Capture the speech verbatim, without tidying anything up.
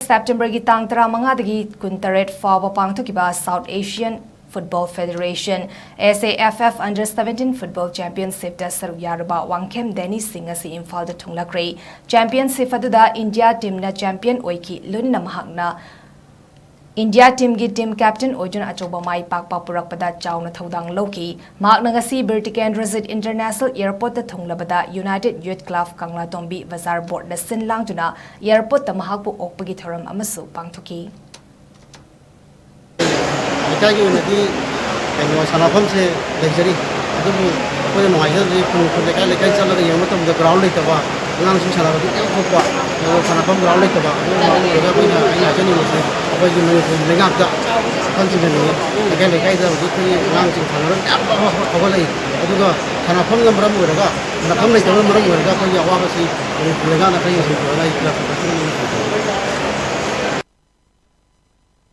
ꯁꯦꯞꯇꯦꯝꯕꯔꯒꯤ ꯇꯥꯡ ꯇꯔꯥꯃꯉꯥꯗꯒꯤ ꯀꯨꯟꯇꯔꯦꯠ ꯐꯥꯎꯕ ꯄꯥꯡꯊꯣꯛꯈꯤꯕ South Asian Football Federation, S A F F, Under Seventeen Football Championship-ꯇ ꯁꯔꯨꯛ ꯌꯥꯔꯨꯕ ꯋꯥꯡꯈꯦꯝ ꯗꯦꯅꯤꯁ ꯁꯤꯡ ꯑꯁꯤ ꯏꯝꯐꯥꯜꯗ ꯊꯨꯡꯂꯈ꯭ꯔꯦ꯫ Championship ꯑꯗꯨꯗ ꯏꯟꯗꯤꯌꯥ team-ꯅ champion ꯑꯣꯏꯈꯤ꯫ ꯂꯣꯏꯅꯅ ꯃꯍꯥꯛꯅ ꯏꯟꯗꯤꯌꯥ team-ꯒꯤ team captain ꯑꯣꯏꯗꯨꯅ ꯑꯆꯧꯕ ꯃꯥꯏ ꯄꯥꯛꯄ ꯄꯨꯔꯛꯄꯗ ꯆꯥꯎꯅ ꯊꯧꯗꯥꯡ ꯂꯧꯈꯤ꯫ ꯃꯍꯥꯛꯅ ꯉꯁꯤ Bir Tikendrajit International Airport-ꯇ ꯊꯨꯡꯂꯕꯗ United Youth Club ꯀꯪꯂꯥꯇꯣꯝꯕꯤ ꯕꯖꯥꯔ board-ꯅ ꯁꯤꯟ ꯂꯥꯡꯗꯨꯅ airport-ꯇ ꯃꯍꯥꯛꯄꯨ ꯑꯣꯛꯄꯒꯤ ꯊꯧꯔꯝ ꯑꯃꯁꯨ ꯄꯥꯡꯊꯣꯛꯈꯤ꯫ ꯂꯩꯀꯥꯏꯒꯤ ꯑꯣꯏꯅꯗꯤ ꯀꯩꯅꯣ ꯁꯥꯟꯅꯐꯝꯁꯦ ꯂꯩꯖꯔꯤ, ꯑꯗꯨꯕꯨ ꯑꯩꯈꯣꯏꯅ ꯅꯨꯡꯉꯥꯏꯖꯗ꯭ꯔꯤ꯫ ꯈꯨꯟ ꯈꯨꯟ ꯂꯩꯀꯥꯏ ꯂꯩꯀꯥꯏ ꯆꯠꯂꯒ ꯌꯦꯡꯕ ꯃꯇꯝꯗ ground ꯂꯩꯇꯕ, ꯑꯉꯥꯡꯁꯤꯡ ꯁꯥꯟꯅꯕꯗꯤ ꯌꯥꯝ ꯊꯣꯛꯄ, ꯑꯗꯣ ꯁꯥꯟꯅꯐꯝ ground ꯂꯩꯇꯕ, ꯑꯗꯨꯅ ꯃꯔꯝ ꯑꯣꯏꯔꯒ ꯑꯩꯈꯣꯏꯅ ꯑꯩꯅ ꯍꯥꯏꯖꯅꯤꯡꯕꯁꯦ ꯑꯩꯈꯣꯏꯒꯤ ꯃꯅꯤꯄꯨꯔ ꯂꯩꯉꯥꯛꯇ ꯋꯥꯈꯜ ꯆꯤꯡꯍꯟꯅꯤꯡꯉꯤ꯫ ꯂꯩꯀꯥꯏ ꯂꯩꯀꯥꯏꯗ ꯍꯧꯖꯤꯛ ꯑꯩꯈꯣꯏꯒꯤ ꯑꯉꯥꯡꯁꯤꯡ ꯁꯥꯟꯅꯔꯣꯏ ꯃꯌꯥꯝ ꯑꯃ ꯍꯧꯒꯠꯂꯛꯏ, ꯑꯗꯨꯒ ꯁꯥꯟꯅꯐꯝꯅ ꯃꯔꯝ ꯑꯣꯏꯔꯒ, ꯁꯥꯟꯅꯐꯝ ꯂꯩꯇꯕꯅ ꯃꯔꯝ ꯑꯣꯏꯔꯒ ꯑꯩꯈꯣꯏꯒꯤ ꯑꯋꯥꯕꯁꯤ ꯃꯅꯤꯄꯨꯔ ꯂꯩꯉꯥꯛꯅ ꯈꯔ ꯌꯦꯡꯁꯤꯟꯕꯤꯌꯣꯅ ꯑꯩ club-ꯀꯤ president-ꯗ